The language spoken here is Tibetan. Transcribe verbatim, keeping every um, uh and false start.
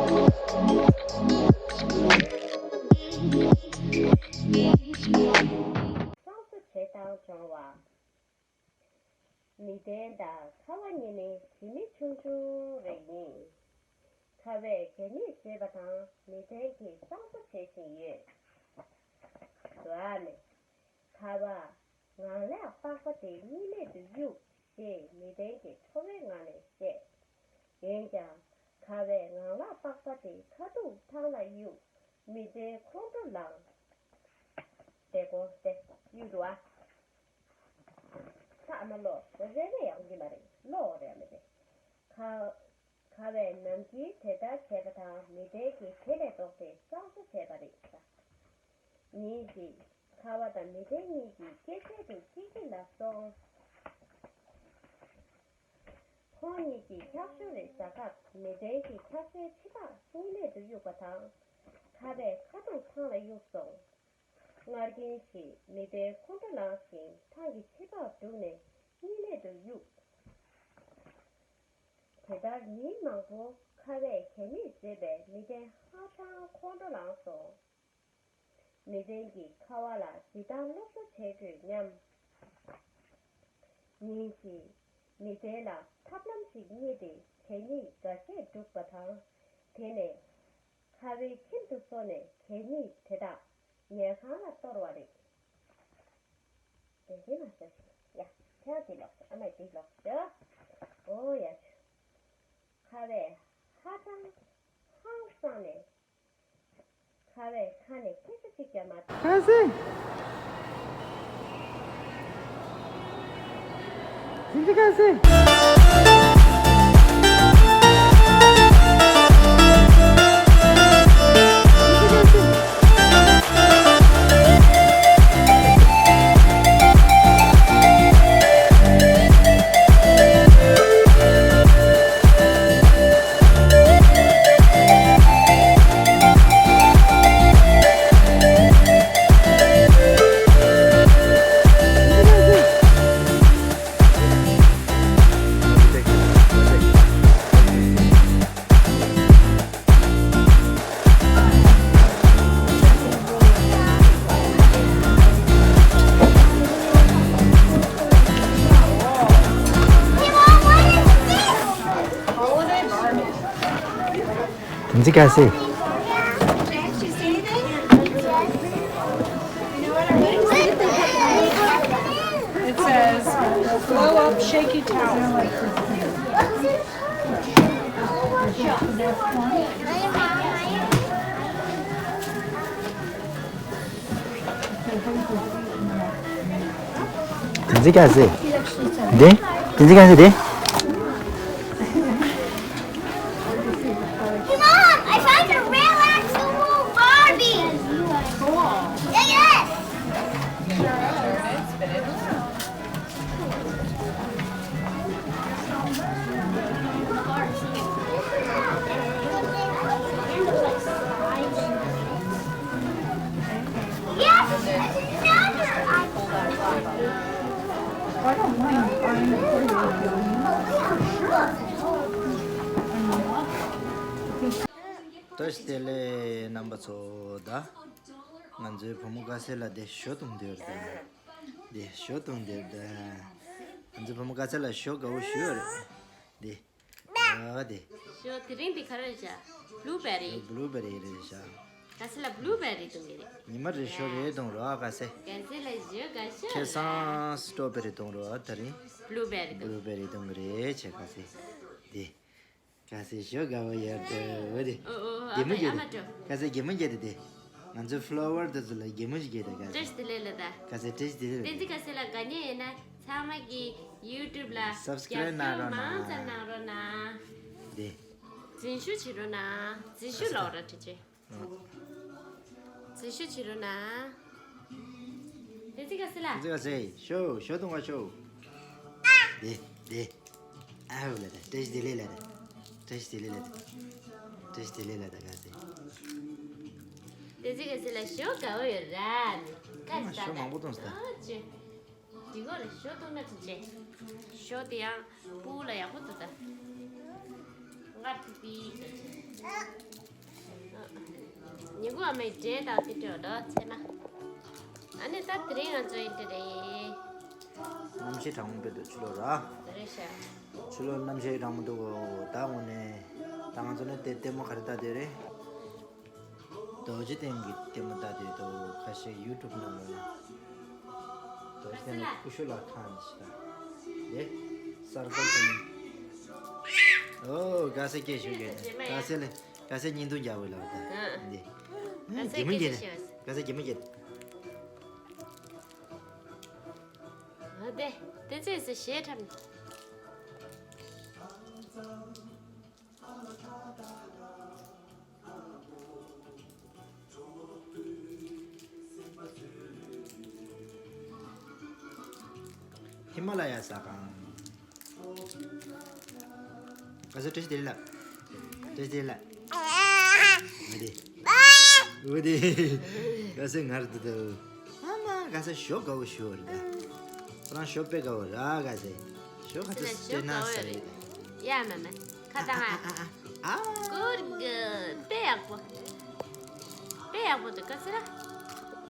གསང་གསོ་བྱེད་སྟངས་སྦྱོང་བ། མིག་ལྡན་དང་ཁ་བ་གཉིས་ནི་གད་སྙིགས་ཆུང་ཆུང་རེ་ཡིན། ཁ་བས་གད་སྙིགས་བཟོས་པ་དང་མིག་ལྡན་གྱིས་གསང་གསོ་བྱེད་བཞིན་ཡོད། དུ་ཨ་ནི། ཁ་བ། ངང་ལག་པགས་པ་དེ་གཉིས་མེད་དུ་གཡུག་ཅེས་མིག་ལྡན་གྱིས་ཁྲོ་བའི་ངང་ནས་བཤད། འོན་ཀྱང་། ཁ་བས་ངང་ལག་པགས་པ་དེ་ཁ་ཐུག་ཐང་ལ་གཡུག་མིག་ལྡན་ཁོང་ཁྲོ་ལངས། དེ་གོ་དེ་གཡུག་འདུག་ཨ། ས་ཨ་མ་ལོ་རེ་རེ་ཡང་གི་མ་རེད་ལོ་རེ་ཡང་མི་རེད། ཁ། ཁ་བས་ནམ་རྒྱུན་དེ་ལྟར་བྱས་པ་དང་མིག་ལྡན་གྱིས་དེ་ལས་ལྡོག་སྟེ་གསང་གསོ་བྱས་པ་རེད། ཉིན་ཞིག་ཁ་བ་དང་མིག་ལྡན་གཉིས་ཀྱིས་སྐད་ཆ་དུ་ཅིག་ཅིག་ལ་སོང་། ཁོང་གཉིས་ཀྱིས་འཁྱག་ཞོར་རེ་ཟ་སྐབས་མིག་ལྡན་གྱིས་འཁྱག་ཞོར་ཕྱི་ལྟག་གཉིས་མེད་དུ་གཡུགས་པ་དང་། ཁ་བས་ཁ་ཐུག་ཐང་ལ་གཡུགས་སོང་། སྔར་རྐྱེན་བཞིན་མིག་ལྡན་ཁོང་ཁྲོ་ལངས་ཤིང་ཐང་གི་ཕྱི་ལྟག་བརྒྱུགས་ནས་གཉིས་མེད་དུ་གཡུགས། དེ་ལྟར་ཉིན་མང་པོ་ཁ་བས་གད་སྙིགས་བཟོས་པས་མིག་ལྡན་ཧ་ཅང་ཁོང་ཁྲོ་ལངས་སོང་། མིག་ལྡན་གྱིས་ཁ་བ་ལ་ཇི་ལྟར་སློབ་གསོ་བྱེད་དགོས་སྙམ། ཉིན་ཞིག་མིག་ལྡན་ལ་ཐབས་ལམ་ཞིག་རྙེད་དེ་གད་སྙིགས་འགའ་ཤས་བསྒྲུགས་པ་དང་། དེ་ནས་ཁ་བའི་ཁྱིམ་དུ་སོང་ནས་གད་སྙིགས་དེ་དག་ཉལ་ཁང་ལ་གཏོར་བ་རེད། དེ་འདི་མ་ཟེར་ཞིག་ཡ། ཁྱེད་འདི་ལོག་ཨ་མ་འདི་ལོག་ཤོག་ཨོ་ཡ། ཁ་བས་ཧ་ཅང་ཧང་སངས་ནས། ཁ་བས་ཁ་ནས་སྐད་ཆ་གཅིག་ཀྱང་མ། ཁ་སེ། ཁྱེད་ཀྱི་ཁ་སེ། དེ་ཚོ་ག་ཟེ། It says, "Blow up shaky tower." དེ་ཚོ་ག་ཟེ། འདི། དེ་ཚོ་ག་ཟེ་དེ། Mom, I found a real actual Barbie. Look at this. Yes, another. བཀྲ་ཤིས་བདེ་ལེགས་རྣམ་པ་ཚོ། ད་ང་ཚོའི་བུ་མོ་དགའ་སེ་ལ་དེ་ཞོ་བཏུང་འདོད་རེད། དེ་ཞོ་བཏུང་འདོད་རེད། ང་ཚོའི་བུ་མོ་དགའ་སེ་ལ་ཞོ་དགའ་བོ་ཞུ་ཡོད་རེད། དེ། ཨ་དེ། ཞོ་དེ་རིང་འདི་ག་རེ་བྱ། བླུ་བེ་རི། བླུ་བེ་རི་རེད་བྱ། དགའ་སེ་ལ་བླུ་བེ་རི་བཏུང་གི་རེད། ཉི་མ་རེ་ཞོ་རེ་བཏུང་རོགས་ཨ་དགའ་སེ། དགའ་སེ་ལ་ཞོ་དགའ་ཤོས་ཁ་རེད། སང་སི་ཊོ་བེ་རི་བཏུང་རོགས་ཨ། དེ་རིང་བླུ་བེ་རི་བཏུང་། བླུ་བེ་རི་བཏུང་གི་རེད་བྱ་དགའ་སེ། དེ། དགའ་སེ་ཞོ་དགའ་བོ་ཡོད་འདུག་དེ། ཨོ་ཨོ། གད་མོ་ཨ་མ་ཨ་མ་སྤྲོ། དགའ་སེ་གད་མོ་བྱེད་དེ་དེ། ང་ཚོའི་ཕོ་ལོ་ཝར་དེ་ཚོ་ལ་གད་མོ་ཞིག་བྱེད་དེ་དགའ་སེ། བཀྲ་ཤིས་བདེ་ལེགས་ལ་ད། དགའ་སེ་བཀྲ་ཤིས་བདེ་ལེགས། བསྟན་འཛིན་དགའ་སེ་ལ་དགའ་ཉེ་ཡིན་ན་ཚང་མ་གི་ཡུ་ཊུབ་ལ་སབ་སི་ཀ་རེབ་གནང་རོགས་གནང་། མང་ཙམ་གནང་རོགས་གནང་། དེ། འཛིན་ཞུ་བྱེད་རོགས་གནང་། འཛིན་ཞུ་ལོག་ར་ཁྲི་ཆེ། འཛིན་ཞུ་བྱེད་རོགས་གནང་། བསྟན་འཛིན་དགའ་སེ་ལ། བསྟན་འཛིན་དགའ་སེ། ཞོ་ཞོ་བཏུང་བ་ཞོ། དེ་དེ། ཨའུ་ལ་ད། བཀྲ་ཤིས་བདེ་ལེགས་ལ་ད། བཀྲ་ཤིས་བདེ་ལེགས་ལ་ད། བཀྲ་ཤིས་བདེ་ལེགས་ལ་ད་དགའ་སེ། བསྟན་འཛིན་དགའ་སེ་ལ་ཞོ་དགའ་བོ་ཡོད་ར། ཁ་ཞོ་ས་མང་པོ་བཏུང་ས་ད། ཨ་ཅེ། འདི་གོ་ལ་ཞོ་བཏུང་ན་ཅི་བྱེད། ཞོ་དེ་ཡང་སྤུ་གུ་ལ་ཡག་པོ་འདུག་ད། ང་ཐུག་པའི་ཟེར་ཅེ། མགོ་ཨ་མའི་འདྲེ་དང་དེ་འདྲ་འདུག་ཚེ་མ། ཨ་ནི་ད་དེ་རིང་ང་ཚོ་ཡིན་དེ་རེད། གནམ་གཤིས་གྲང་མོ་དཔེ་འདུག་ཕྱི་ལོགས་ར། རེད་ཤག་ཕྱི་ལོགས་གནམ་གཤིས་གྲང་མོ་འདུག་ད་དངོས་གནས་ད་ང་ཚོ་ནི་དེ་ལྟད་མོ་ག་རེ་ལྟ་དེ་རེད། རྡོ་རྗེ་གདན་གྱི་ལྟད་མོ་ལྟ་དེ་འདུག་ཁ་ཤས་ཡུ་ཊུབ་ནང་ལ་ནི། རྡོ་རྗེ་གདན་ལ་ཀུ་ཤུ་ལ་ཁང་ཞིག་ད། དེ་གསར་རྒོད་ཅན། ཨོ་དགའ་སེ་སྐད་ཤུགས་གས་དགའ་སེ་ལ་དགའ་སེ་བརྙན་ཐུང་རྒྱག་འོས་ལ་ད། འདི། ག་ས་གད་མོ་སྐད་ཆ་བརྒྱབ་བཤད་པ། ག་ས་གད་མོ་བརྒྱབ། ཨ་དེ་དེ་ཚོས་ཟེར་ཞེ་ཁྲབ་ནས། ཧི་མ་ལ་ཡ་ས་ཁང་། ག་ས་བཀྲ་ཤིས་བདེ་ལེགས་ལགས། བཀྲ་ཤིས་བདེ་ལེགས་ལགས། ཨ་དེ། འོ་དེ། ག་ས་ངར་དུ་དུ། ཨ་མ་ག་ས་ཞོ་དགའ་བོ་ཞོ་རེད་ད། ཁོ་རང་ཞོ་དཔེ་དགའ་བོ་ར་ག་ས། ཞོ་ག་ཚོད་སྤྲད་ན་ས་རེད། ཡ་མ་མ། ཁ་བཏང་ཨ། ཨ་ཨ་ཨ། ཀུར་གི་དཔེ་ཡག་པོ། དཔེ་ཡག་པོ་འདུག་ག་ས་ར།